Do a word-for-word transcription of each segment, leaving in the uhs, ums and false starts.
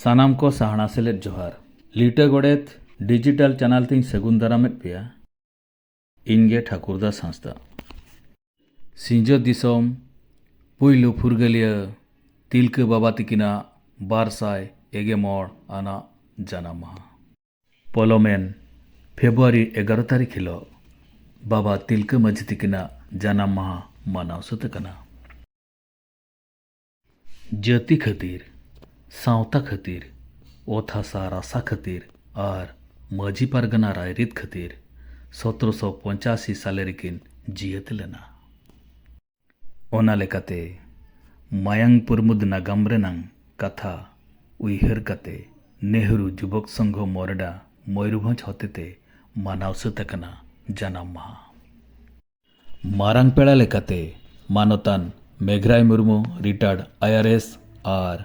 ᱥᱟᱱᱟᱢ ᱠᱚ ᱥᱟᱦᱱᱟ ᱥᱮᱞᱮᱫ ᱡᱚᱦᱟᱨ᱾ ᱞᱤᱴᱟᱹ ᱜᱚᱰᱮᱛ ᱰᱤᱡᱤᱴᱟᱞ ᱪᱮᱱᱮᱞ ᱛᱤᱧ ᱥᱟᱹᱜᱩᱱ ᱫᱟᱨᱟᱢᱮᱫ ᱯᱮᱭᱟ᱾ ᱤᱧ ᱜᱮ ᱴᱷᱟᱹᱠᱩᱨ ᱫᱟᱥ ᱦᱟᱸᱥᱫᱟ᱾ ᱥᱤᱧᱚᱛ ᱫᱤᱥᱚᱢ ᱯᱩᱭᱞᱩ ᱯᱷᱩᱨᱜᱟᱹᱞᱤᱭᱟᱹ ᱛᱤᱞᱠᱟᱹ ᱵᱟᱵᱟ ᱛᱤᱠᱤᱱᱟᱜ ᱵᱟᱨ ᱥᱟᱭ ᱮᱜᱮ ᱢᱚᱬ ᱟᱱᱟᱜ ᱡᱟᱱᱟᱢ ᱢᱟᱦᱟ᱾ ᱯᱚᱞᱚᱢᱮᱱ ᱯᱷᱮᱵᱽᱨᱩᱣᱟᱨᱤ ᱮᱜᱟᱨᱚ ᱛᱟᱹᱨᱤᱠᱷ ᱦᱤᱞᱳᱜ ᱵᱟᱵᱟ ᱛᱤᱞᱠᱟᱹ ᱢᱟᱹᱡᱷᱤ ᱛᱤᱠᱤᱱᱟᱜ ᱡᱟᱱᱟᱢ ᱢᱟᱦᱟ ᱢᱟᱱᱟᱣ ᱥᱟᱹᱛ ᱟᱠᱟᱱᱟ᱾ ᱡᱟᱹᱛᱤ ᱠᱷᱟᱹᱛᱤᱨ, ᱥᱟᱶᱛᱟ ᱠᱷᱟᱹᱛᱤᱨ, ᱚᱛ ᱦᱟᱥᱟ ᱨᱟᱥᱟ ᱠᱷᱟᱹᱛᱤᱨ ᱟᱨ ᱢᱟᱹᱡᱷᱤ ᱯᱟᱨᱜᱟᱱᱟ ᱨᱟᱭᱨᱤᱛ ᱠᱷᱟᱹᱛᱤᱨ ᱥᱚᱛᱨᱚᱥᱚ ᱯᱚᱧᱪᱟᱥᱤ ᱥᱟᱞᱮ ᱨᱮᱠᱤᱱ ᱡᱤᱭᱟᱹᱛ ᱞᱮᱱᱟ᱾ ᱚᱱᱟ ᱞᱮᱠᱟᱛᱮ ᱢᱟᱭᱟᱝ ᱯᱨᱚᱢᱳᱫ ᱱᱟᱜᱟᱢ ᱨᱮᱱᱟᱝ ᱠᱟᱛᱷᱟ ᱩᱭᱦᱟᱹᱨ ᱠᱟᱛᱮ ᱱᱮᱦᱨᱩ ᱡᱩᱵᱚᱠ ᱥᱚᱝᱜᱷᱚ ᱢᱚᱨᱮᱰᱟ ᱢᱚᱭᱩᱨᱵᱷᱚᱸᱡᱽ ᱦᱚᱛᱮᱛᱮ ᱢᱟᱱᱟᱣ ᱥᱟᱹᱛ ᱟᱠᱟᱱᱟ ᱡᱟᱱᱟᱢ ᱢᱟᱦᱟ᱾ ᱢᱟᱨᱟᱝ ᱯᱮᱲᱟ ᱞᱮᱠᱟᱛᱮ ᱢᱟᱱᱚᱛᱟᱱ ᱢᱮᱜᱷᱨᱟᱭ ᱢᱩᱨᱢᱩ, ᱨᱤᱴᱟᱨᱰ ᱟᱭᱟᱨᱮᱥ, ᱟᱨ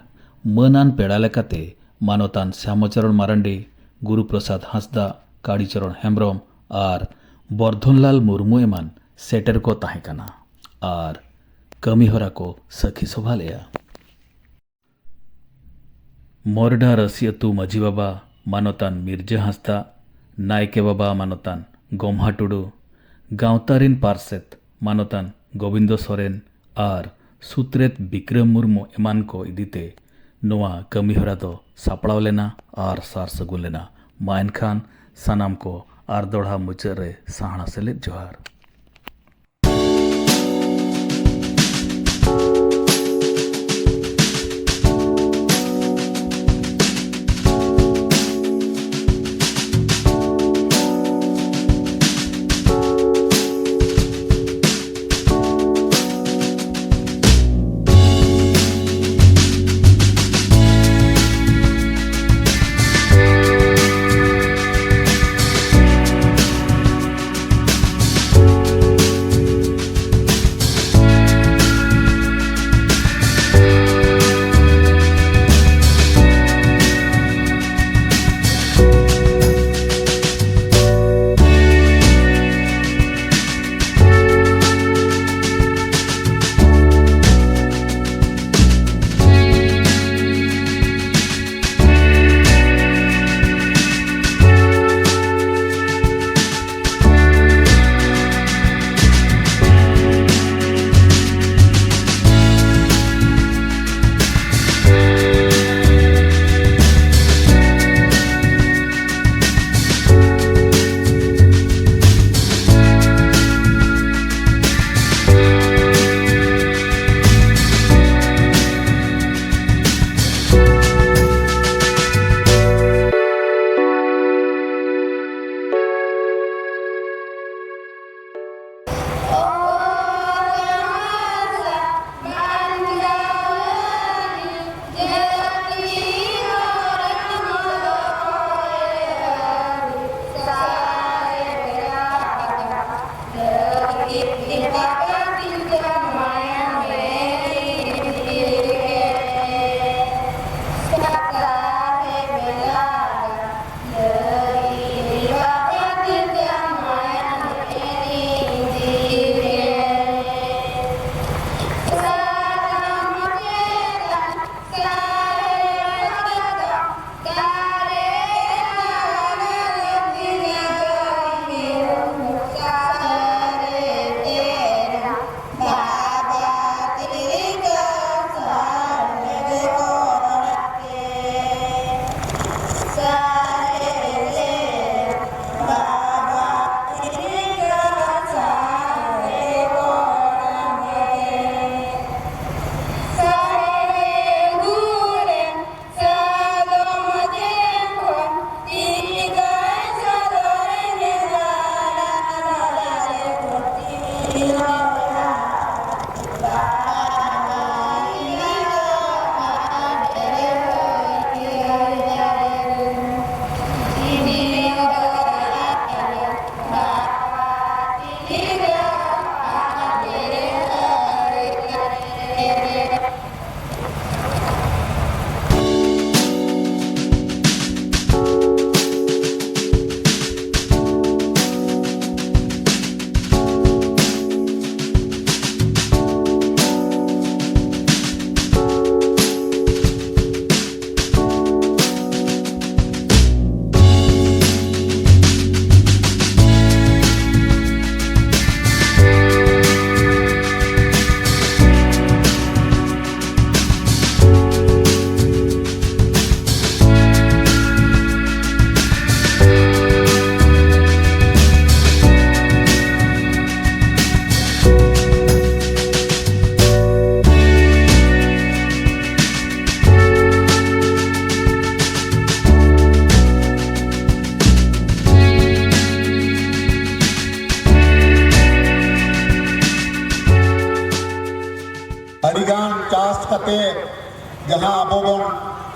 ᱢᱟᱹᱱᱟᱱ ᱯᱮᱲᱟ ᱞᱮᱠᱟᱛᱮ ᱢᱟᱱᱚᱛᱟᱱ ᱥᱭᱟᱢᱚᱪᱚᱨᱚᱬ ᱢᱟᱨᱟᱱᱰᱤ, ᱜᱩᱨᱩ ᱯᱨᱚᱥᱟᱫᱽ ᱦᱟᱸᱥᱫᱟ, ᱠᱟᱲᱤᱪᱚᱨᱚᱬ ᱦᱮᱢᱵᱽᱨᱚᱢ ᱟᱨ ᱵᱚᱨᱫᱷᱚᱱᱞᱟᱞ ᱢᱩᱨᱢᱩ ᱮᱢᱟᱱ ᱥᱮᱴᱮᱨ ᱠᱚ ᱛᱟᱦᱮᱸ ᱠᱟᱱᱟ ᱟᱨ ᱠᱟᱹᱢᱤᱦᱚᱨᱟ ᱠᱚ ᱥᱟᱹᱠᱷᱤ ᱥᱚᱵᱷᱟ ᱞᱮᱫᱼᱟ᱾ ᱢᱚᱨᱰᱟ ᱨᱟᱹᱥᱤ ᱟᱹᱛᱩ ᱢᱟᱹᱡᱷᱤ ᱵᱟᱵᱟ ᱢᱟᱱᱚᱛᱟᱱ ᱢᱤᱨᱡᱟᱹ ᱦᱟᱸᱥᱫᱟ, ᱱᱟᱭᱠᱮ ᱵᱟᱵᱟ ᱢᱟᱱᱚᱛᱟᱱ ᱜᱚᱢᱦᱟ ᱴᱩᱰᱩ, ᱜᱟᱶᱛᱟ ᱨᱤᱱ ᱯᱟᱨᱥᱮᱛ ᱢᱟᱱᱚᱛᱟᱱ ᱜᱳᱵᱤᱱᱫᱚ ᱥᱚᱨᱮᱱ ᱟᱨ ᱥᱩᱛᱨᱮᱛ ᱵᱤᱠᱨᱚᱢ ᱢᱩᱨᱢᱩ ᱮᱢᱟᱱ ᱠᱚ ᱤᱫᱤᱛᱮ ᱱᱚᱣᱟ ᱠᱟᱹᱢᱤᱦᱚᱨᱟ ᱫᱚ ᱥᱟᱯᱲᱟᱣ ᱞᱮᱱᱟ ᱟᱨ ᱥᱟᱨ ᱥᱟᱹᱜᱩᱱ ᱞᱮᱱᱟ᱾ ᱢᱟ ᱮᱱᱠᱷᱟᱱ ᱥᱟᱱᱟᱢ ᱠᱚ ᱟᱨ ᱫᱚᱲᱦᱟ ᱢᱩᱪᱟᱹᱫ ᱨᱮ ᱥᱟᱦᱱᱟ ᱥᱮᱞᱮᱫ ᱡᱚᱦᱟᱨ᱾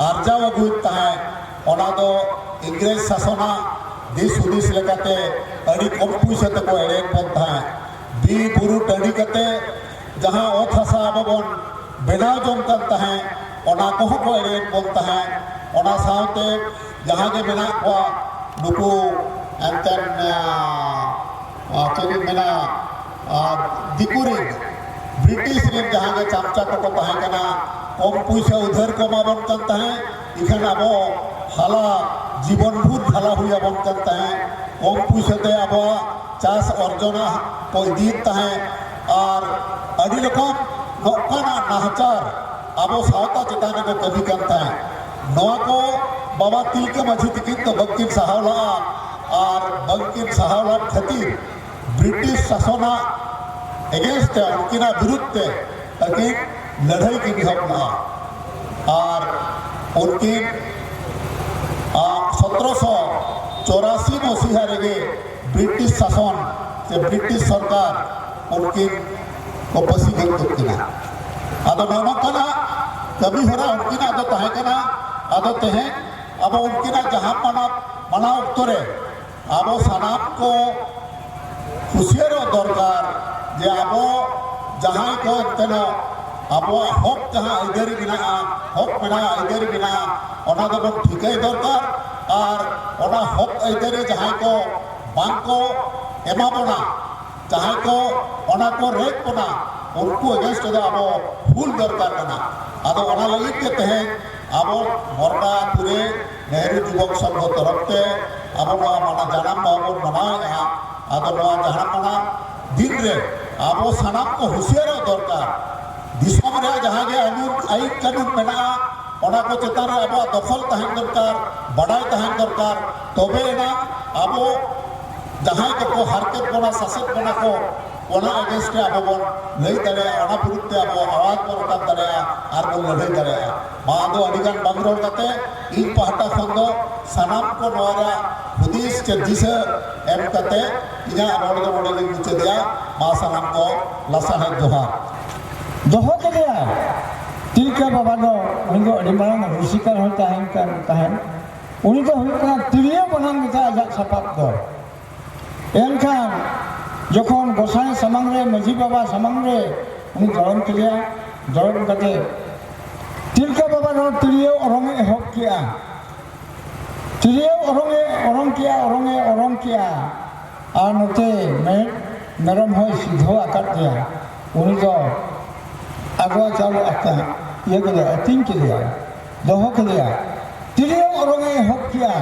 ᱟᱨᱡᱟᱣ ᱟᱹᱜᱩᱭᱮᱫ ᱛᱟᱦᱮᱸᱫ, ᱚᱱᱟ ᱫᱚ ᱤᱝᱨᱮᱡᱽ ᱥᱟᱥᱚᱱᱟᱜ ᱫᱤᱥ ᱦᱩᱫᱤᱥ ᱞᱮᱠᱟᱛᱮ ᱟᱹᱰᱤ ᱠᱚᱢ ᱯᱩᱭᱥᱟᱹ ᱛᱮᱠᱚ ᱮᱲᱮᱭᱮᱫ ᱵᱚᱱ ᱛᱟᱦᱮᱸᱫ᱾ ᱵᱤᱨ ᱵᱩᱨᱩ ᱴᱟᱺᱰᱤ ᱠᱟᱛᱮ ᱡᱟᱦᱟᱸ ᱚᱛ ᱦᱟᱥᱟ ᱟᱵᱚ ᱵᱚᱱ ᱵᱮᱱᱟᱣ ᱡᱚᱝ ᱠᱟᱱ ᱛᱟᱦᱮᱸᱫ, ᱚᱱᱟ ᱠᱚᱦᱚᱸ ᱠᱚ ᱮᱲᱮᱭᱮᱫ ᱵᱚᱱ ᱛᱟᱦᱮᱸᱫ᱾ ᱚᱱᱟ ᱥᱟᱶᱛᱮ ᱡᱟᱦᱟᱸ ᱜᱮ ᱢᱮᱱᱟᱜ ᱠᱚᱣᱟ ᱱᱩᱠᱩ ᱮᱱᱛᱮᱱ, ᱟᱸ, ᱟᱸ, ᱪᱮᱫ ᱤᱧ ᱢᱮᱱᱟ, ᱟᱸ, ᱫᱤᱠᱩ ᱨᱮᱱ, ᱵᱨᱤᱴᱤᱥ ᱨᱮᱱ ᱡᱟᱦᱟᱸ ᱜᱮ ᱪᱟᱢᱪᱟ ᱠᱚᱠᱚ ᱛᱟᱦᱮᱸ ᱠᱟᱱᱟ, ᱠᱚᱢ ᱯᱩᱭᱥᱟᱹ ᱩᱫᱷᱟᱹᱨ ᱠᱚ ᱮᱢᱟ ᱵᱚᱱ ᱠᱟᱱ ᱛᱟᱦᱮᱸᱫ, ᱤᱠᱷᱟᱹᱱ ᱟᱵᱚ ᱦᱟᱞᱟ ᱡᱤᱵᱚᱱ ᱵᱷᱩᱨ ᱦᱟᱞᱟ ᱦᱩᱭ ᱟᱵᱚᱱ ᱠᱟᱱ ᱛᱟᱦᱮᱸᱫ᱾ ᱠᱚᱢ ᱯᱩᱭᱥᱟᱹ ᱛᱮ ᱟᱵᱚᱣᱟᱜ ᱪᱟᱥ ᱚᱨᱡᱚᱱᱟ ᱠᱚ ᱤᱫᱤᱭᱮᱫ ᱛᱟᱦᱮᱸᱫ᱾ ᱟᱨ ᱟᱹᱰᱤ ᱨᱚᱠᱚᱢ ᱱᱚᱝᱠᱟᱱᱟᱜ ᱱᱟᱦᱟᱪᱟᱨ ᱟᱵᱚ ᱥᱟᱶᱛᱟ ᱪᱮᱛᱟᱱ ᱨᱮᱠᱚ ᱠᱟᱹᱢᱤ ᱠᱟᱱ ᱛᱟᱦᱮᱸᱫ᱾ ᱱᱚᱣᱟ ᱠᱚ ᱵᱟᱵᱟ ᱛᱤᱞᱠᱟᱹ ᱢᱟᱹᱡᱷᱤ ᱛᱤᱠᱤᱱ ᱫᱚ ᱵᱟᱝᱠᱤᱱ ᱥᱟᱦᱟᱣ ᱞᱟᱜᱼᱟ ᱟᱨ ᱵᱟᱝᱠᱤᱱ ᱥᱟᱦᱟᱣ ᱞᱮᱫ ᱠᱷᱟᱹᱛᱤᱨ ᱵᱨᱤᱴᱤᱥ ᱥᱟᱥᱚᱱᱟᱜ against ᱛᱮ, ᱩᱱᱠᱤᱱᱟᱜ ᱵᱤᱨᱩᱫᱷ ᱛᱮ ᱟᱹᱠᱤᱱ ᱞᱟᱹᱲᱦᱟᱹᱭ ᱠᱤᱱ ᱮᱦᱚᱵ ᱞᱮᱫᱼᱟ᱾ ᱟᱨ ᱩᱱᱠᱤᱱ, ᱟ, ᱥᱚᱛᱨᱚᱥᱚ ᱪᱚᱨᱟᱥᱤ ᱢᱚᱥᱤᱦᱟ ᱨᱮᱜᱮ ᱵᱨᱤᱴᱤᱥ ᱥᱟᱥᱚᱱ ᱥᱮ ᱵᱨᱤᱴᱤᱥ ᱥᱚᱨᱠᱟᱨ ᱩᱱᱠᱤᱱ ᱠᱚ ᱯᱟᱹᱥᱤ ᱜᱚᱡ ᱠᱮᱫ ᱠᱤᱱᱟ᱾ ᱟᱫᱚ ᱱᱚᱜᱼᱚ ᱱᱚᱝᱠᱟᱱᱟᱜ ᱠᱟᱹᱢᱤ ᱦᱚᱨᱟ ᱩᱱᱠᱤᱱᱟᱜ ᱫᱚ ᱛᱟᱦᱮᱸ ᱠᱟᱱᱟ᱾ ᱟᱫᱚ ᱛᱮᱦᱮᱧ ᱟᱵᱚ ᱩᱱᱠᱤᱱᱟᱜ ᱡᱟᱦᱟᱸ ᱢᱟᱱᱟᱣ, ᱢᱟᱱᱟᱣ ᱚᱠᱛᱚ ᱨᱮ ᱟᱵᱚ ᱥᱟᱱᱟᱢ ᱠᱚ ᱦᱩᱥᱤᱭᱟᱹᱨᱚᱜ ᱫᱚᱨᱠᱟᱨ ᱡᱮ ᱟᱵᱚ ᱡᱟᱦᱟᱸᱭ ᱠᱚ ᱮᱱᱛᱮᱱᱚᱜ ᱟᱵᱚᱣᱟᱜ ᱦᱚᱠ ᱡᱟᱦᱟᱸ ᱟᱹᱭᱫᱟᱹᱨᱤ ᱢᱮᱱᱟᱜᱼᱟ, ᱦᱚᱠ ᱢᱮᱱᱟᱜᱼᱟ, ᱟᱹᱭᱫᱟᱹᱨᱤ ᱢᱮᱱᱟᱜᱼᱟ, ᱚᱱᱟ ᱫᱚᱵᱚᱱ ᱴᱷᱤᱠᱟᱹᱭ ᱫᱚᱨᱠᱟᱨ᱾ ᱟᱨ ᱚᱱᱟ ᱦᱚᱠ ᱟᱹᱭᱫᱟᱹᱨᱤ ᱡᱟᱦᱟᱸᱭ ᱠᱚ ᱵᱟᱝ ᱠᱚ ᱮᱢᱟ ᱵᱚᱱᱟ, ᱡᱟᱦᱟᱸᱭ ᱠᱚ ᱚᱱᱟ ᱠᱚ ᱨᱮᱡ ᱵᱚᱱᱟ, ᱩᱱᱠᱩ against ᱨᱮᱫᱚ ᱟᱵᱚ ᱦᱩᱞ ᱫᱚᱨᱠᱟᱨ ᱠᱟᱱᱟ᱾ ᱟᱫᱚ ᱚᱱᱟ ᱞᱟᱹᱜᱤᱫ ᱜᱮ ᱛᱮᱦᱮᱧ ᱟᱵᱚ ᱢᱚᱨᱜᱟ ᱟᱹᱛᱩ ᱨᱮ ᱱᱮᱦᱨᱩ ᱡᱩᱵᱚᱠ ᱥᱚᱝᱜᱷᱚ ᱛᱚᱨᱚᱯ ᱛᱮ ᱟᱵᱚ ᱱᱚᱣᱟ ᱢᱟᱱᱟ ᱡᱟᱱᱟᱢ ᱢᱟᱦᱟ ᱵᱚᱱ ᱢᱟᱱᱟᱣᱮᱫᱼᱟ᱾ ᱟᱫᱚ ᱱᱚᱣᱟ ᱡᱟᱱᱟᱢ ᱢᱟᱦᱟ ᱫᱤᱱ ᱨᱮ ᱟᱵᱚ ᱥᱟᱱᱟᱢ ᱠᱚ ᱦᱩᱸᱥᱤᱭᱟᱹᱨᱚᱜ ᱫᱚᱨᱠᱟᱨ᱾ ᱫᱤᱥᱚᱢ ᱨᱮᱭᱟᱜ ᱡᱟᱦᱟᱸ ᱜᱮ ᱟᱹᱱᱩ-, ᱟᱹᱭᱤᱱ ᱠᱟᱹᱱᱩᱱ ᱢᱮᱱᱟᱜᱼᱟ, ᱚᱱᱟ ᱠᱚ ᱪᱮᱛᱟᱱ ᱨᱮ ᱟᱵᱚᱣᱟᱜ ᱫᱚᱠᱷᱚᱞ ᱛᱟᱦᱮᱱ ᱫᱚᱨᱠᱟᱨ, ᱵᱟᱰᱟᱭ ᱛᱟᱦᱮᱱ ᱫᱚᱨᱠᱟᱨ᱾ ᱛᱚᱵᱮ ᱮᱱᱟᱝ ᱟᱵᱚ ᱡᱟᱦᱟᱸᱭ ᱠᱚᱠᱚ ᱦᱟᱨᱠᱮᱛ ᱵᱚᱱᱟ, ᱥᱟᱥᱮᱛ ᱵᱚᱱᱟ ᱠᱚ, ᱚᱱᱟ against ᱨᱮ ᱟᱵᱚ ᱵᱚᱱ ᱞᱟᱹᱭ ᱫᱟᱲᱮᱭᱟᱜᱼᱟ, ᱚᱱᱟ ᱵᱤᱨᱩᱫᱷ ᱛᱮ ᱟᱵᱚ ᱟᱣᱟᱡ ᱵᱚᱱ ᱨᱟᱠᱟᱵ ᱫᱟᱲᱮᱭᱟᱜᱼᱟ ᱟᱨ ᱵᱚᱱ ᱞᱟᱹᱲᱦᱟᱹᱭ ᱫᱟᱲᱮᱭᱟᱜᱼᱟ᱾ ᱢᱟ ᱟᱫᱚ ᱟᱹᱰᱤ ᱜᱟᱱ ᱵᱟᱝ ᱨᱚᱲ ᱠᱟᱛᱮ ᱤᱧ ᱯᱟᱦᱴᱟ ᱠᱷᱚᱱ ᱫᱚ ᱥᱟᱱᱟᱢ ᱠᱚ ᱱᱚᱣᱟ ᱨᱮᱭᱟᱜ ᱦᱩᱫᱤᱥ ᱪᱮ ᱫᱤᱥᱟᱹ ᱮᱢ ᱠᱟᱛᱮ ᱤᱧᱟᱹᱜ ᱨᱚᱲ ᱫᱚ ᱱᱚᱰᱮ ᱜᱤᱧ ᱢᱩᱪᱟᱹᱫᱮᱜᱼᱟ᱾ ᱢᱟ ᱥᱟᱱᱟᱢ ᱠᱚ ᱞᱟᱥᱟᱲᱦᱮᱫ ᱡᱚᱦᱟᱨ᱾ ᱫᱚᱦᱚ ᱠᱮᱫᱮᱭᱟ᱾ ᱛᱤᱞᱠᱟᱹ ᱛᱤᱞᱠᱟᱹ ᱵᱟᱵᱟ ᱫᱚ, ᱩᱱᱤ ᱫᱚ ᱟᱹᱰᱤ ᱢᱟᱨᱟᱝ ᱨᱩᱥᱤᱠᱟ ᱦᱚᱸᱭ ᱛᱟᱦᱮᱸ ᱠᱟᱱ ᱛᱟᱦᱮᱸᱫ᱾ ᱩᱱᱤ ᱫᱚ ᱦᱩᱭᱩᱜ ᱠᱟᱱᱟ ᱛᱤᱨᱭᱳ ᱵᱟᱱᱟᱢ ᱜᱮ ᱛᱟᱭ ᱟᱡᱟᱜ ᱥᱟᱯᱟᱵ ᱫᱚ᱾ ᱮᱱᱠᱷᱟᱱ ᱡᱚᱠᱷᱚᱱ ᱜᱚᱸᱥᱟᱭ ᱥᱟᱢᱟᱝ ᱨᱮ, ᱢᱟᱹᱡᱷᱤ ᱵᱟᱵᱟ ᱥᱟᱢᱟᱝ ᱨᱮ ᱩᱱᱤ ᱫᱚᱲᱚᱢ ᱠᱮᱫᱮᱭᱟ, ᱫᱚᱲᱚᱢ ᱠᱟᱛᱮ ᱛᱤᱞᱠᱟᱹ ᱵᱟᱵᱟ ᱫᱚ ᱛᱤᱨᱭᱳ ᱚᱨᱚᱝ ᱮ ᱮᱦᱚᱵ ᱠᱮᱜᱼᱟ᱾ ᱛᱤᱨᱭᱳ ᱚᱨᱚᱝ ᱮ ᱚᱨᱚᱝ ᱠᱮᱜᱼᱟ, ᱚᱨᱚᱝ ᱮ ᱚᱨᱚᱝ ᱠᱮᱜᱼᱟ᱾ ᱟᱨ ᱱᱚᱛᱮ ᱢᱮ-, ᱢᱮᱨᱚᱢ ᱦᱚᱸᱭ ᱥᱤᱫᱷᱟᱹ ᱟᱠᱟᱫ ᱮᱭᱟ᱾ ᱩᱱᱤ ᱫᱚ ᱟᱜᱽᱣᱟ ᱪᱟᱣᱞᱮ ᱟᱛᱮ ᱤᱭᱟᱹ ᱠᱮᱫᱮᱭᱟ, ᱟᱹᱛᱤᱧ ᱠᱮᱫᱮᱭᱟ, ᱫᱚᱦᱚ ᱠᱮᱫᱮᱭᱟ᱾ ᱛᱤᱨᱭᱳ ᱚᱨᱚᱝ ᱮ ᱮᱦᱚᱵ ᱠᱮᱜᱼᱟ᱾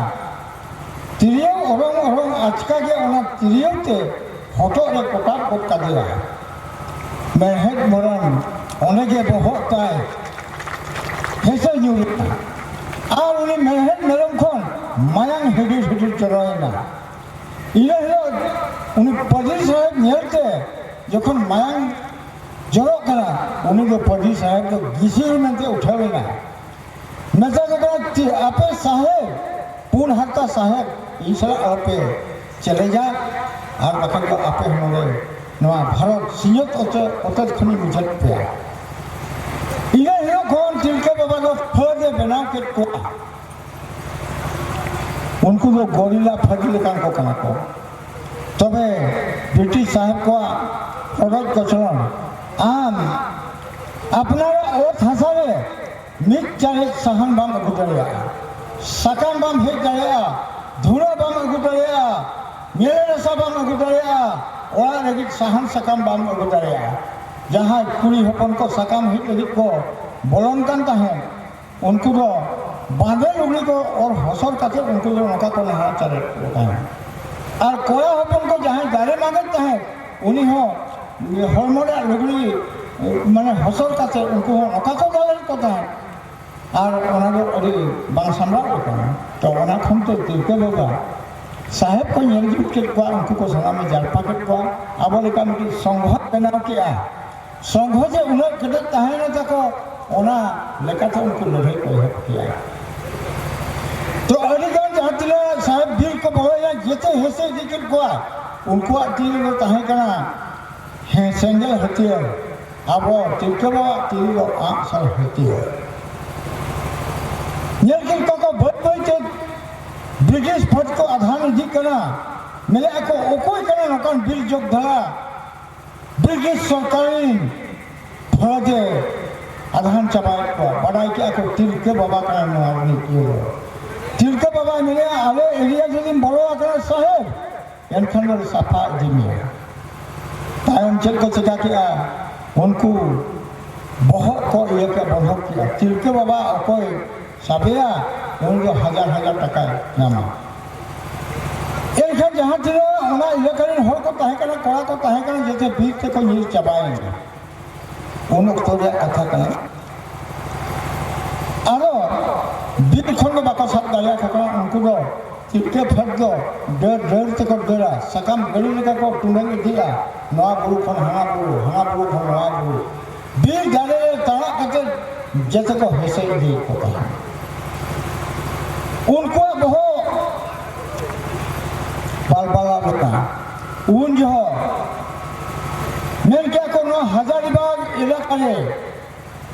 ᱛᱤᱨᱭᱳ ᱚᱨᱚᱝ ᱚᱨᱚᱝ ᱟᱪᱠᱟ ᱜᱮ ᱚᱱᱟ ᱛᱤᱨᱭᱳ ᱛᱮ ᱦᱚᱴᱚᱜ ᱨᱮ ᱠᱚᱴᱟᱵ ᱜᱚᱫ ᱠᱟᱫᱮᱭᱟ᱾ ᱢᱮᱲᱦᱮᱫ ᱢᱮᱨᱚᱢ ᱚᱸᱰᱮ ᱜᱮ ᱵᱚᱦᱚᱜ ᱛᱟᱭ ᱦᱮᱸᱥᱮ ᱧᱩᱨ ᱮᱱᱟ᱾ ᱟᱨ ᱩᱱᱤ ᱢᱮᱲᱦᱮᱫ ᱢᱮᱨᱚᱢ ᱠᱷᱚᱱ ᱢᱟᱭᱟᱝ ᱦᱤᱰᱤᱨ ᱦᱤᱰᱤᱨ ᱡᱚᱨᱚᱭᱮᱱᱟ᱾ ᱤᱱᱟᱹ ᱦᱤᱞᱳᱜ ᱩᱱᱤ ᱯᱟᱹᱫᱤ ᱥᱟᱦᱮᱵᱽ ᱧᱮᱞᱛᱮ ᱡᱚᱠᱷᱚᱱ ᱢᱟᱭᱟᱝ ᱡᱚᱨᱚᱜ ᱠᱟᱱᱟ, ᱩᱱᱤ ᱫᱚ ᱯᱟᱹᱫᱤ ᱥᱟᱦᱮᱵᱽ ᱫᱚ ᱜᱤᱥᱤᱨ ᱢᱮᱱᱛᱮ ᱩᱴᱷᱟᱹᱣ ᱮᱱᱟ᱾ ᱢᱮᱛᱟ ᱠᱚ ᱠᱟᱱᱟ, "ᱪᱮ-, ᱟᱯᱮ ᱥᱟᱦᱮᱵᱽ, ᱯᱩᱸᱰ ᱦᱟᱨᱛᱟ ᱥᱟᱦᱮᱵᱽ, ᱤᱧ ᱥᱟᱞᱟᱜ ᱟᱞᱚᱯᱮ ᱪᱮᱞᱮᱧᱟ, ᱟᱨ ᱵᱟᱠᱷᱟᱱ ᱫᱚ ᱟᱯᱮ ᱦᱚᱸ ᱱᱚᱰᱮ ᱱᱚᱣᱟ ᱵᱷᱟᱨᱚᱛ ᱥᱤᱧᱚᱛ ᱚᱛᱮ-, ᱚᱛᱮᱛ ᱠᱷᱚᱱᱤᱧ ᱢᱩᱪᱟᱹᱫ ᱯᱮᱭᱟ᱾" ᱤᱱᱟᱹ ᱦᱤᱞᱳᱜ ᱠᱷᱚᱱ ᱛᱤᱞᱠᱟᱹ ᱵᱟᱵᱟ ᱫᱚ ᱯᱷᱟᱹᱫ ᱮ ᱵᱮᱱᱟᱣ ᱠᱮᱫ ᱠᱚᱣᱟ᱾ ᱩᱱᱠᱩ ᱫᱚ ᱜᱚᱨᱤᱞᱟ ᱯᱷᱟᱹᱫᱤ ᱞᱮᱠᱟᱱ ᱠᱚ ᱠᱟᱱᱟ ᱠᱚ᱾ ᱛᱚᱵᱮ ᱵᱨᱤᱴᱤᱥ ᱥᱟᱦᱮᱵᱽ ᱠᱚᱣᱟᱜ ᱨᱚᱰᱚᱡ ᱠᱚᱪᱞᱚᱱ, ᱟᱢ ᱟᱯᱱᱟᱨᱟᱜ ᱚᱛ ᱦᱟᱥᱟ ᱨᱮ ᱢᱤᱫ ᱪᱟᱨᱮᱡ ᱥᱟᱦᱟᱱ ᱵᱟᱢ ᱟᱹᱜᱩ ᱫᱟᱲᱮᱭᱟᱜᱼᱟ, ᱥᱟᱠᱟᱢ ᱵᱟᱢ ᱦᱮᱡ ᱫᱟᱲᱮᱭᱟᱜᱼᱟ, ᱫᱷᱩᱲᱟᱹ ᱵᱟᱢ ᱟᱹᱜᱩ ᱫᱟᱲᱮᱭᱟᱜᱼᱟ, ᱢᱮᱞᱮ ᱨᱟᱥᱟ ᱵᱟᱢ ᱟᱹᱜᱩ ᱫᱟᱲᱮᱭᱟᱜᱼᱟ, ᱚᱲᱟᱜ ᱞᱟᱹᱜᱤᱫ ᱥᱟᱦᱟᱱ ᱥᱟᱠᱟᱢ ᱵᱟᱢ ᱟᱹᱜᱩ ᱫᱟᱲᱮᱭᱟᱜᱼᱟ᱾ ᱡᱟᱦᱟᱸᱭ ᱠᱩᱲᱤ ᱦᱚᱯᱚᱱ ᱠᱚ ᱥᱟᱠᱟᱢ ᱦᱮᱡ ᱞᱟᱹᱜᱤᱫ ᱠᱚ ᱵᱚᱞᱚᱱ ᱠᱟᱱ ᱛᱟᱦᱮᱸᱫ, ᱩᱱᱠᱩ ᱫᱚ ᱵᱟᱸᱫᱮ ᱞᱩᱜᱽᱲᱤ ᱠᱚ ᱚᱨ ᱦᱚᱥᱚᱨ ᱠᱟᱛᱮ ᱩᱱᱠᱩ ᱫᱚ ᱱᱚᱝᱠᱟ ᱠᱚ ᱱᱟᱦᱟᱪᱟᱨᱮᱫ ᱠᱚ ᱛᱟᱦᱮᱸᱫ᱾ ᱟᱨ ᱠᱚᱲᱟ ᱦᱚᱯᱚᱱ ᱠᱚ ᱡᱟᱦᱟᱸᱭ ᱫᱟᱨᱮ ᱢᱟᱜᱮᱫ ᱛᱟᱦᱮᱸᱫ, ᱩᱱᱤ ᱦᱚᱸ ᱦᱚᱲᱢᱚ ᱨᱮᱭᱟᱜ ᱞᱩᱜᱽᱲᱤ, ᱢᱟᱱᱮ, ᱦᱚᱥᱚᱨ ᱠᱟᱛᱮ ᱩᱱᱠᱩ ᱦᱚᱸ ᱱᱚᱝᱠᱟ ᱠᱚ ᱫᱟᱞᱮᱫ ᱠᱚ ᱛᱟᱦᱮᱸᱫ᱾ ᱟᱨ ᱚᱱᱟ ᱫᱚ ᱟᱹᱰᱤ ᱵᱟᱝ ᱥᱟᱢᱵᱲᱟᱣ ᱠᱟᱱᱟ᱾ ᱛᱚ, ᱚᱱᱟ ᱠᱷᱚᱱ ᱛᱮ ᱛᱤᱞᱠᱟᱹ ᱵᱟᱵᱟ ᱥᱟᱦᱮᱵᱽ ᱠᱚ ᱧᱮᱞ ᱡᱩᱛ ᱠᱮᱫ ᱠᱚᱣᱟ, ᱩᱱᱠᱩ ᱠᱚ ᱥᱟᱱᱟᱢᱮ ᱡᱟᱨᱯᱟ ᱠᱮᱫ ᱠᱚᱣᱟ᱾ ᱟᱵᱚ ᱞᱮᱠᱟ ᱢᱤᱫᱴᱤᱡ ᱥᱚᱝᱜᱷᱚ ᱵᱮᱱᱟᱣ ᱠᱮᱜᱼᱟ᱾ ᱥᱚᱝᱜᱷᱚ ᱡᱮ ᱩᱱᱟᱹᱜ ᱠᱮᱴᱮᱡ ᱛᱟᱦᱮᱸᱭᱮᱱᱟ ᱛᱟᱠᱚ, ᱚᱱᱟ ᱞᱮᱠᱟᱛᱮ ᱩᱱᱠᱩ ᱞᱟᱹᱲᱦᱟᱹᱭ ᱠᱚ ᱮᱦᱚᱵ ᱠᱮᱜᱼᱟ᱾ ᱛᱚ, ᱟᱹᱰᱤ ᱜᱟᱱ ᱡᱟᱦᱟᱸ ᱛᱤᱱᱟᱹᱜ ᱥᱟᱦᱮᱵᱽ ᱵᱤᱨ ᱠᱚ ᱵᱚᱞᱚᱭᱮᱱᱟ, ᱡᱮᱛᱮ ᱦᱮᱸᱥᱮ ᱤᱫᱤ ᱠᱮᱫ ᱠᱚᱣᱟ᱾ ᱩᱱᱠᱩᱣᱟᱜ ᱛᱤ ᱨᱮᱫᱚ ᱛᱟᱦᱮᱸ ᱠᱟᱱᱟ ᱦᱮᱸ, ᱥᱮᱸᱜᱮᱞ ᱦᱟᱹᱛᱭᱟᱹᱨ᱾ ᱟᱵᱚ ᱛᱤᱞᱠᱟᱹ ᱵᱟᱵᱟᱣᱟᱜ ᱛᱤᱨᱤ ᱫᱚ ᱟᱸᱜ ᱥᱟᱨ ᱦᱟᱹᱛᱭᱟᱹᱨ᱾ ᱧᱮᱞ ᱠᱮᱫ ᱠᱚᱣᱟ ᱠᱚ ᱵᱟᱹᱭ ᱵᱟᱹᱭ ᱛᱮ ᱵᱨᱤᱴᱤᱥ ᱯᱷᱟᱹᱫ ᱠᱚ ᱟᱫᱷᱟᱱ ᱤᱫᱤᱜ ᱠᱟᱱᱟ᱾ ᱢᱮᱱᱮᱫᱼᱟ ᱠᱚ, "ᱚᱠᱚᱭ ᱠᱟᱱᱟ ᱱᱚᱝᱠᱟᱱ ᱵᱤᱨ ᱡᱳᱫᱽᱫᱷᱟ ᱵᱨᱤᱴᱤᱥ ᱥᱚᱨᱠᱟᱨᱤ ᱯᱷᱟᱹᱫ ᱮ ᱟᱫᱷᱟᱱ ᱪᱟᱵᱟᱭᱮᱫ ᱠᱚᱣᱟ?" ᱵᱟᱰᱟᱭ ᱠᱮᱫᱼᱟ ᱠᱚ ᱛᱤᱞᱠᱟᱹ ᱵᱟᱵᱟ ᱠᱟᱱᱟᱭ ᱱᱚᱣᱟ ᱨᱤᱱᱤᱡ ᱤᱭᱟᱹ ᱫᱚ᱾ ᱛᱤᱞᱠᱟᱹ ᱵᱟᱵᱟᱭ ᱢᱮᱱᱮᱫᱼᱟ, "ᱟᱞᱮ ᱮᱨᱤᱭᱟ ᱡᱩᱫᱤᱢ ᱵᱚᱞᱚ ᱟᱠᱟᱱᱟ ᱥᱟᱦᱮᱵᱽ, ᱮᱱᱠᱷᱟᱱ ᱫᱚ ᱥᱟᱯᱷᱟ ᱤᱫᱤ ᱢᱮᱭᱟ᱾" ᱛᱟᱭᱚᱢ ᱪᱮᱫ ᱠᱚ ᱪᱮᱠᱟ ᱠᱮᱜᱼᱟ? ᱩᱱᱠᱩ ᱵᱚᱦᱚᱜ ᱠᱚ ᱤᱭᱟᱹ ᱠᱮᱜᱼᱟ, ᱵᱚᱱᱫᱷᱚᱠ ᱠᱮᱜᱼᱟ᱾ ᱛᱤᱞᱠᱟᱹ ᱵᱟᱵᱟ ᱚᱠᱚᱭ ᱥᱟᱵᱮᱭᱟ, ᱩᱱᱤ ᱫᱚ ᱦᱟᱡᱟᱨ ᱦᱟᱡᱟᱨ ᱴᱟᱠᱟᱭ ᱧᱟᱢᱟ᱾ ᱮᱱᱠᱷᱟᱱ ᱡᱟᱦᱟᱸ ᱛᱤᱱᱟᱹᱜ ᱚᱱᱟ ᱤᱞᱟᱠᱟ ᱨᱮᱱ ᱦᱚᱲ ᱠᱚ ᱛᱟᱦᱮᱸ ᱠᱟᱱᱟ, ᱠᱚᱲᱟ ᱠᱚ ᱛᱟᱦᱮᱸ ᱠᱟᱱᱟ, ᱡᱚᱛᱚ ᱵᱤᱨ ᱛᱮᱠᱚ ᱧᱤᱨ ᱪᱟᱵᱟᱭᱮᱱᱟ᱾ ᱩᱱ ᱚᱠᱛᱚ ᱨᱮᱭᱟᱜ ᱠᱟᱛᱷᱟ ᱠᱟᱱᱟ᱾ ᱟᱫᱚ ᱵᱤᱨ ᱠᱷᱚᱱ ᱫᱚ ᱵᱟᱠᱚ ᱥᱟᱵ ᱫᱟᱲᱮᱭᱟᱠᱚ ᱠᱟᱱᱟ᱾ ᱩᱱᱠᱩ ᱫᱚ ᱛᱤᱞᱠᱟᱹ ᱯᱷᱟᱹᱫ ᱫᱚ ᱰᱟᱹᱨ ᱰᱟᱹᱨ ᱛᱮᱠᱚ ᱫᱟᱹᱲᱟ, ᱥᱟᱠᱟᱢ ᱜᱟᱹᱰᱤ ᱞᱮᱠᱟ ᱠᱚ ᱴᱩᱰᱟᱹᱝ ᱤᱫᱤᱜᱼᱟ, ᱱᱚᱣᱟ ᱵᱩᱨᱩ ᱠᱷᱚᱱ ᱦᱟᱱᱟ ᱵᱩᱨᱩ, ᱦᱟᱱᱟ ᱵᱩᱨᱩ ᱠᱷᱚᱱ ᱱᱚᱣᱟ ᱵᱩᱨᱩ᱾ ᱵᱤᱨ ᱫᱟᱨᱮ ᱨᱮ ᱛᱟᱲᱟᱜ ᱠᱟᱛᱮ ᱡᱮᱛᱮ ᱠᱚ ᱦᱮᱸᱥᱮ ᱤᱫᱤᱭᱮᱫ ᱠᱚ ᱛᱟᱦᱮᱸᱫ᱾ ᱩᱱᱠᱩᱣᱟᱜ ᱵᱚᱦᱚᱜ ᱵᱟᱞᱵᱟᱞᱟᱣ ᱞᱮᱠᱟ᱾ ᱩᱱ ᱡᱚᱦᱚᱜ ᱢᱮᱱ ᱠᱮᱜᱼᱟ ᱠᱚ, ᱱᱚᱣᱟ ᱦᱟᱡᱟᱨᱤᱵᱟᱜᱽ ᱮᱞᱟᱠᱟ ᱨᱮ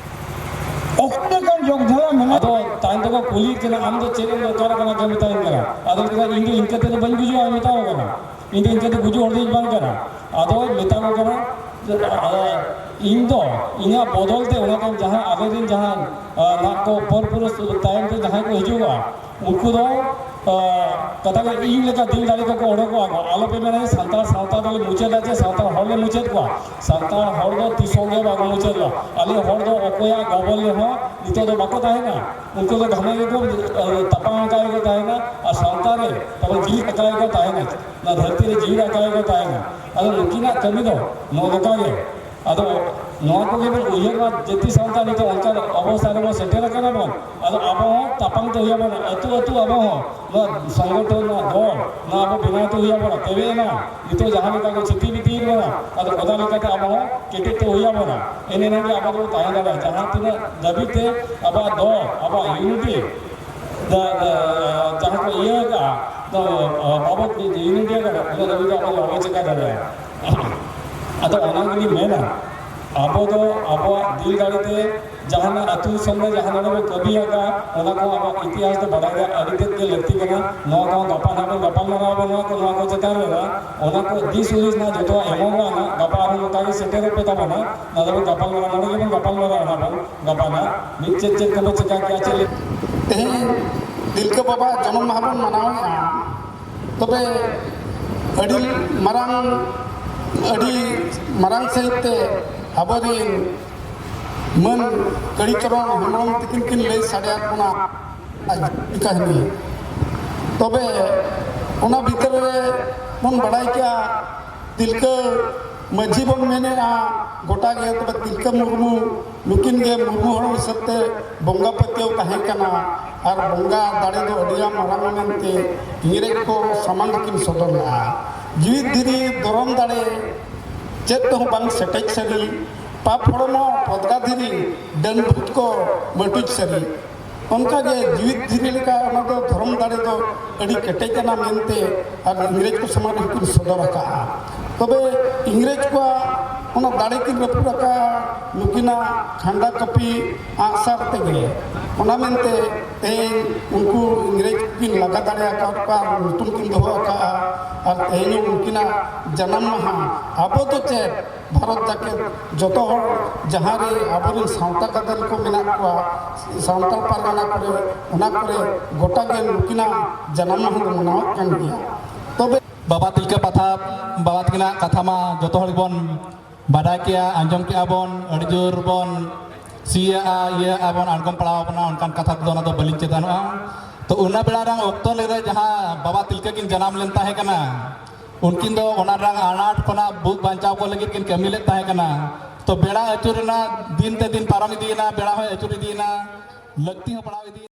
ᱚᱠᱟ ᱞᱮᱠᱟᱱ ᱡᱳᱜᱽᱫᱷᱟᱨᱟ ᱢᱮᱱᱟᱜ? ᱟᱫᱚ ᱛᱟᱭᱚᱢ ᱛᱮᱠᱚ ᱠᱩᱞᱤᱭᱮ ᱠᱟᱱᱟ, "ᱟᱢ ᱫᱚ ᱪᱮᱫ ᱮᱢ ᱫᱚᱨᱠᱟᱨ ᱠᱟᱱᱟ?" ᱠᱚ ᱢᱮᱛᱟᱭ ᱠᱟᱱᱟ᱾ ᱟᱫᱚ ᱢᱮᱛᱟᱭ ᱠᱟᱱᱟ, "ᱤᱧ ᱫᱚ ᱤᱱᱠᱟᱹ ᱛᱮᱫᱚ ᱵᱟᱹᱧ ᱜᱩᱡᱩᱜᱼᱟ", ᱢᱮᱛᱟᱣ ᱠᱟᱱᱟ᱾ "ᱤᱧ ᱫᱚ ᱤᱱᱠᱟᱹ ᱛᱮ ᱜᱩᱡᱩᱜ ᱦᱚᱲ ᱫᱚᱧ ᱵᱟᱝ ᱠᱟᱱᱟ᱾" ᱟᱫᱚᱭ ᱢᱮᱛᱟ ᱠᱚ ᱠᱟᱱᱟ ᱡᱮ, "ᱟ, ᱤᱧ ᱫᱚ ᱤᱧᱟᱹᱜ ᱵᱚᱫᱚᱞ ᱛᱮ ᱚᱱᱟ ᱛᱟᱭᱚᱢ ᱡᱟᱦᱟᱸ ᱟᱞᱮ ᱨᱮᱱ ᱡᱟᱦᱟᱸ, ᱟ, ᱱᱟᱜ ᱠᱚ ᱯᱚᱨ ᱯᱩᱨᱩᱥ ᱛᱟᱭᱚᱢ ᱛᱮ ᱡᱟᱦᱟᱸᱭ ᱠᱚ ᱦᱤᱡᱩᱜᱼᱟ, ᱩᱱᱠᱩ ᱫᱚ, ᱟ, ᱠᱟᱛᱷᱟ ᱠᱚ ᱤᱧ ᱞᱮᱠᱟ ᱫᱤᱞ ᱫᱟᱲᱮ ᱠᱚᱠᱚ ᱚᱰᱚᱠᱚᱜᱼᱟ ᱠᱚ᱾ ᱟᱞᱚᱯᱮ ᱢᱮᱱᱟ ᱥᱟᱱᱛᱟᱲ ᱥᱟᱶᱛᱟ ᱫᱚᱞᱮ ᱢᱩᱪᱟᱹᱫᱟ ᱪᱮ ᱥᱟᱱᱛᱟᱲ ᱦᱚᱲ ᱞᱮ ᱢᱩᱪᱟᱹᱫ ᱠᱚᱣᱟ᱾ ᱥᱟᱱᱛᱟᱲ ᱦᱚᱲ ᱫᱚ ᱛᱤᱥ ᱦᱚᱸ ᱜᱮ ᱵᱟᱠᱚ ᱢᱩᱪᱟᱹᱫᱚᱜᱼᱟ᱾ ᱟᱞᱮ ᱦᱚᱲ ᱫᱚ ᱚᱠᱚᱭᱟᱜ ᱜᱚᱵᱚᱞ ᱨᱮᱦᱚᱸ ᱱᱤᱛᱚᱜ ᱫᱚ ᱵᱟᱠᱚ ᱛᱟᱦᱮᱱᱟ᱾ ᱩᱱᱠᱩ ᱫᱚ ᱜᱷᱟᱱᱮ ᱜᱮᱠᱚ, ᱟ, ᱛᱟᱯᱟᱢ ᱟᱠᱟᱫ ᱜᱮᱠᱚ ᱛᱟᱦᱮᱱᱟ ᱟᱨ ᱥᱟᱶᱛᱟ ᱨᱮ ᱛᱟᱵᱚᱱ ᱡᱤᱣᱤ ᱟᱠᱟᱭ ᱜᱮᱠᱚ ᱛᱟᱦᱮᱱᱟ᱾ ᱱᱚᱣᱟ ᱫᱷᱟᱹᱨᱛᱤ ᱨᱮ ᱡᱤᱣᱤ ᱟᱠᱟᱭ ᱜᱮᱠᱚ ᱛᱟᱦᱮᱱᱟ᱾ ᱟᱫᱚ ᱱᱩᱠᱤᱱᱟᱜ ᱠᱟᱹᱢᱤ ᱫᱚ ᱱᱚᱜᱼᱚ ᱱᱚᱝᱠᱟ ᱜᱮ᱾ ᱟᱫᱚ ᱱᱚᱣᱟ ᱠᱚᱜᱮ ᱵᱚᱱ ᱩᱭᱦᱟᱹᱨ ᱢᱟ, ᱡᱟᱹᱛᱤ ᱥᱟᱶᱛᱟ ᱱᱤᱛᱚᱜ ᱚᱱᱠᱟ ᱚᱵᱚᱥᱛᱟ ᱨᱮᱵᱚᱱ ᱥᱮᱴᱮᱨ ᱟᱠᱟᱱᱟ ᱵᱚᱱ᱾ ᱟᱫᱚ ᱟᱵᱚ ᱦᱚᱸ ᱛᱟᱯᱟᱢ ᱛᱮ ᱦᱩᱭ ᱟᱵᱚᱱᱟ, ᱟᱹᱛᱩ ᱟᱹᱛᱩ ᱟᱵᱚ ᱦᱚᱸ ᱱᱚᱣᱟ ᱥᱚᱝᱜᱚᱴᱷᱚᱱ, ᱱᱚᱣᱟ ᱫᱚᱞ, ᱱᱚᱣᱟ ᱟᱵᱚ ᱵᱮᱱᱟᱣ ᱛᱮ ᱦᱩᱭ ᱟᱵᱚᱱᱟ᱾ ᱛᱚᱵᱮ ᱮᱱᱟ ᱱᱤᱛᱚᱜ ᱡᱟᱦᱟᱸ ᱞᱮᱠᱟ ᱠᱚ ᱪᱷᱤᱛᱤ ᱵᱤᱛᱤᱭᱮᱫ ᱵᱚᱱᱟ, ᱟᱫᱚ ᱚᱱᱟ ᱞᱮᱠᱟᱛᱮ ᱟᱵᱚ ᱦᱚᱸ ᱠᱮᱴᱮᱡ ᱛᱮ ᱦᱩᱭ ᱟᱵᱚᱱᱟ᱾ ᱮᱱ ᱮᱱᱟᱝ ᱜᱮ ᱟᱵᱚ ᱫᱚᱵᱚᱱ ᱛᱟᱦᱮᱸ ᱫᱟᱲᱮᱭᱟᱜᱼᱟ᱾ ᱡᱟᱦᱟᱸ ᱛᱤᱱᱟᱹᱜ ᱫᱷᱟᱹᱵᱤᱡ ᱛᱮ ᱟᱵᱚᱣᱟᱜ ᱫᱚᱞ, ᱟᱵᱚᱣᱟᱜ ᱤᱭᱩᱱᱤᱴᱤ, ᱡᱟ-, ᱡᱟ-, ᱡᱟᱦᱟᱸ ᱠᱚ ᱤᱭᱟᱹ ᱟᱠᱟᱫᱼᱟ, ᱛᱚ, ᱵᱟᱵᱚ ᱤᱭᱩᱱᱤᱴ ᱟᱠᱟᱫᱟ, ᱚᱱᱟ ᱫᱷᱟᱹᱵᱤᱡ ᱫᱚ ᱟᱵᱚ ᱵᱟᱵᱚ ᱪᱮᱠᱟ ᱫᱟᱲᱮᱭᱟᱜᱼᱟ᱾ ᱟᱫᱚ ᱚᱱᱟ ᱜᱮᱞᱤᱧ ᱢᱮᱱᱟ, ᱟᱵᱚ ᱫᱚ ᱟᱵᱚᱣᱟᱜ ᱫᱤᱞ ᱫᱟᱲᱮ ᱛᱮ ᱡᱟᱦᱟᱱᱟᱜ ᱟᱹᱛᱩ ᱫᱤᱥᱚᱢ ᱨᱮ ᱡᱟᱦᱟᱱᱟᱜ ᱵᱚᱱ ᱠᱟᱹᱢᱤ ᱟᱠᱟᱫᱼᱟ, ᱚᱱᱟ ᱠᱚ ᱟᱵᱚᱣᱟᱜ ᱤᱛᱤᱦᱟᱥ ᱫᱚ ᱵᱟᱰᱟᱭ ᱨᱮᱭᱟᱜ ᱟᱹᱰᱤ ᱛᱮᱫ ᱜᱮ ᱞᱟᱹᱠᱛᱤ ᱠᱟᱱᱟ᱾ ᱱᱚᱣᱟ ᱠᱚᱦᱚᱸ ᱜᱟᱯᱟᱞ ᱦᱟᱸᱜ ᱵᱚᱱ ᱜᱟᱯᱟᱞ ᱢᱟᱨᱟᱣ ᱟᱵᱚᱱ, ᱱᱚᱣᱟ ᱠᱚ, ᱱᱚᱣᱟ ᱠᱚ ᱪᱮᱛᱟᱱ ᱨᱮ ᱱᱟᱜ ᱚᱱᱟ ᱠᱚ ᱫᱤᱥ ᱦᱩᱫᱤᱥ ᱱᱟᱜ ᱡᱚᱛᱚᱣᱟᱜ ᱮᱢᱚᱜᱚᱜᱼᱟ ᱱᱟᱜ᱾ ᱜᱟᱯᱟ ᱟᱨᱦᱚᱸ ᱱᱚᱝᱠᱟ ᱜᱮ ᱥᱮᱴᱮᱨᱚᱜ ᱯᱮ ᱛᱟᱵᱚᱱᱟ᱾ ᱱᱚᱣᱟ ᱫᱚᱵᱚᱱ ᱜᱟᱯᱟᱞ ᱢᱟᱨᱟᱣ, ᱱᱚᱰᱮ ᱜᱮᱵᱚᱱ ᱜᱟᱯᱟᱞ ᱢᱟᱨᱟᱣ ᱱᱟᱜ ᱵᱚᱱ ᱜᱟᱯᱟ ᱱᱟᱜ ᱢᱤᱫ ᱪᱮᱫ ᱪᱮᱫ ᱠᱚᱵᱚ ᱪᱮᱠᱟ ᱠᱮᱜᱼᱟ, ᱪᱮᱫ ᱞᱮᱠᱟ᱾ ᱛᱮᱦᱮᱧ ᱛᱤᱞᱠᱟᱹ ᱵᱟᱵᱟᱣᱟᱜ ᱡᱟᱱᱟᱢ ᱢᱟᱦᱟ ᱵᱚᱱ ᱢᱟᱱᱟᱣᱮᱫᱼᱟ᱾ ᱛᱚᱵᱮ ᱟᱹᱰᱤ ᱢᱟᱨᱟᱝ, ᱟᱹᱰᱤ ᱢᱟᱨᱟᱝ ᱥᱟᱹᱦᱤᱡ ᱛᱮ ᱟᱵᱚᱨᱤᱱ ᱢᱟᱹᱱ ᱠᱟᱹᱲᱤ ᱪᱚᱨᱚᱬ ᱦᱮᱢᱵᱨᱚᱢ ᱛᱤᱠᱤᱱ ᱠᱤᱱ ᱞᱟᱹᱭ ᱥᱟᱰᱮᱭᱟᱫ ᱵᱚᱱᱟ ᱟᱡ ᱠᱟᱹᱦᱱᱤ᱾ ᱛᱚᱵᱮ ᱚᱱᱟ ᱵᱷᱤᱛᱨᱤ ᱨᱮ ᱵᱚᱱ ᱵᱟᱲᱟᱭ ᱠᱮᱜᱼᱟ, ᱛᱤᱞᱠᱟᱹ ᱢᱟᱹᱡᱷᱤ ᱵᱚᱱ ᱢᱮᱱᱮᱜᱼᱟ ᱜᱚᱴᱟ ᱜᱮ, ᱛᱚᱵᱮ ᱛᱤᱞᱠᱟᱹ ᱢᱩᱨᱢᱩ ᱱᱩᱠᱤᱱ ᱜᱮ ᱢᱩᱨᱢᱩ ᱦᱚᱲ ᱦᱤᱥᱟᱹᱵ ᱛᱮ ᱵᱚᱸᱜᱟ ᱯᱟᱹᱛᱭᱟᱹᱣ ᱛᱟᱦᱮᱸ ᱠᱟᱱᱟ᱾ ᱟᱨ ᱵᱚᱸᱜᱟ ᱫᱟᱲᱮ ᱫᱚ ᱟᱹᱰᱤ ᱢᱟᱨᱟᱝ ᱢᱮᱱᱛᱮ ᱤᱝᱨᱮᱡᱽ ᱠᱚ ᱥᱟᱢᱟᱝ ᱨᱮᱠᱤᱱ ᱥᱚᱫᱚᱨ ᱞᱮᱜᱼᱟ᱾ ᱡᱤᱣᱤᱫ ᱫᱷᱤᱨᱤ ᱫᱷᱚᱨᱚᱢ ᱫᱟᱲᱮ ᱪᱮᱫ ᱛᱮᱦᱚᱸ ᱵᱟᱝ ᱥᱮᱴᱮᱡ ᱥᱟᱹᱨᱤ, ᱯᱟᱯ ᱦᱚᱲᱢᱚ ᱯᱚᱫᱽᱜᱟ ᱫᱷᱤᱨᱤ, ᱰᱟᱹᱱ ᱵᱷᱩᱛ ᱠᱚ ᱢᱟᱹᱴᱩᱡ ᱥᱟᱹᱨᱤ᱾ ᱚᱱᱠᱟᱜᱮ ᱡᱤᱣᱤᱫ ᱫᱷᱤᱨᱤ ᱞᱮᱠᱟ ᱚᱱᱟ ᱫᱚ ᱫᱷᱚᱨᱚᱢ ᱫᱟᱲᱮ ᱫᱚ ᱟᱹᱰᱤ ᱠᱮᱴᱮᱡ ᱟᱱᱟ ᱢᱮᱱᱛᱮ ᱟᱨ ᱤᱝᱨᱮᱡᱽ ᱠᱚ ᱥᱟᱢᱟᱝ ᱨᱮ ᱠᱤᱱ ᱥᱚᱫᱚᱨ ᱟᱠᱟᱫᱼᱟ᱾ ᱛᱚᱵᱮ ᱤᱝᱨᱮᱡᱽ ᱠᱚᱣᱟᱜ ᱚᱱᱟ ᱫᱟᱲᱮ ᱠᱤᱱ ᱨᱟᱹᱯᱩᱫ ᱟᱠᱟᱫᱼᱟ ᱱᱩᱠᱤᱱᱟᱜ ᱠᱷᱟᱱᱰᱟ ᱠᱟᱹᱯᱤ ᱟᱜᱼᱥᱟᱨ ᱛᱮᱜᱮ᱾ ᱚᱱᱟ ᱢᱮᱱᱛᱮ ᱛᱮᱦᱮᱧ ᱩᱱᱠᱩ ᱤᱝᱨᱮᱡᱽ ᱠᱤᱱ ᱞᱟᱜᱟ ᱫᱟᱲᱮ ᱟᱠᱟᱫ ᱠᱚᱣᱟ, ᱧᱩᱛᱩᱢ ᱠᱤᱱ ᱫᱚᱦᱚ ᱟᱠᱟᱫᱼᱟ᱾ ᱟᱨ ᱛᱮᱦᱮᱧ ᱦᱚᱸ ᱩᱱᱠᱤᱱᱟᱜ ᱡᱟᱱᱟᱢ ᱢᱟᱦᱟ ᱟᱵᱚ ᱫᱚ ᱪᱮᱫ ᱵᱷᱟᱨᱚᱛ ᱡᱟᱠᱟᱛ ᱡᱚᱛᱚ ᱦᱚᱲ ᱡᱟᱦᱟᱸ ᱨᱮ ᱟᱵᱚᱨᱮᱱ ᱥᱟᱶᱛᱟ ᱜᱟᱫᱮᱞ ᱠᱚ ᱢᱮᱱᱟᱜ ᱠᱚᱣᱟ, ᱥᱟᱱᱛᱟᱲ ᱯᱟᱨᱜᱟᱱᱟ ᱠᱚᱨᱮ, ᱚᱱᱟ ᱠᱚᱨᱮ ᱜᱚᱴᱟ ᱜᱮ ᱱᱩᱠᱤᱱᱟᱜ ᱡᱟᱱᱟᱢ ᱢᱟᱦᱟ ᱫᱚ ᱢᱟᱱᱟᱣᱚᱜ ᱠᱟᱱ ᱜᱮᱭᱟ᱾ ᱛᱚᱵᱮ ᱵᱟᱵᱟ ᱛᱤᱞᱠᱟᱹ ᱯᱟᱛᱷᱟᱢ, ᱵᱟᱵᱟ ᱛᱟᱹᱠᱤᱱᱟᱜ ᱠᱟᱛᱷᱟ ᱢᱟ ᱡᱚᱛᱚ ᱦᱚᱲ ᱜᱮᱵᱚᱱ ᱵᱟᱰᱟᱭ ᱠᱮᱜᱼᱟ, ᱟᱸᱡᱚᱢ ᱠᱮᱜᱼᱟ ᱵᱚᱱ, ᱟᱹᱰᱤ ᱡᱳᱨ ᱵᱚᱱ ᱥᱤᱭᱟᱜᱼᱟ, ᱤᱭᱟᱹᱜᱼᱟ ᱵᱚᱱ, ᱟᱬᱜᱚᱢ ᱯᱟᱲᱟᱣ ᱟᱵᱚᱱᱟ, ᱚᱱᱠᱟᱱ ᱠᱟᱛᱷᱟ ᱛᱮᱫᱚ ᱚᱱᱟ ᱫᱚ ᱵᱟᱹᱞᱤᱧ ᱪᱮᱫᱟᱱᱚᱜᱼᱟ᱾ ᱛᱚ ᱚᱱᱟ ᱵᱮᱲᱟ ᱨᱮᱱᱟᱜ ᱚᱠᱛᱚ ᱨᱮ ᱡᱟᱦᱟᱸ ᱵᱟᱵᱟ ᱛᱤᱞᱠᱟᱹ ᱠᱤᱱ ᱡᱟᱱᱟᱢ ᱞᱮᱱ ᱛᱟᱦᱮᱸ ᱠᱟᱱᱟ, ᱩᱱᱠᱤᱱ ᱫᱚ ᱚᱱᱟ ᱨᱮᱱᱟᱜ ᱟᱱᱟᱴ ᱠᱷᱚᱱᱟᱜ ᱵᱩᱡᱽ ᱵᱟᱧᱪᱟᱣ ᱠᱚ ᱞᱟᱹᱜᱤᱫ ᱠᱤᱱ ᱠᱟᱹᱢᱤ ᱞᱮᱫ ᱛᱟᱦᱮᱸ ᱠᱟᱱᱟ᱾ ᱛᱚ ᱵᱮᱲᱟ ᱟᱹᱪᱩᱨ ᱨᱮᱱᱟᱜ ᱫᱤᱱ ᱛᱮ ᱫᱤᱱ ᱯᱟᱨᱚᱢ ᱤᱫᱤᱭᱮᱱᱟ, ᱵᱮᱲᱟ ᱦᱚᱸᱭ ᱟᱹᱪᱩᱨ ᱤᱫᱤᱭᱮᱱᱟ, ᱞᱟᱹᱠᱛᱤ ᱦᱚᱸ ᱯᱟᱲᱟᱣ ᱤᱫᱤᱭᱮᱱᱟ᱾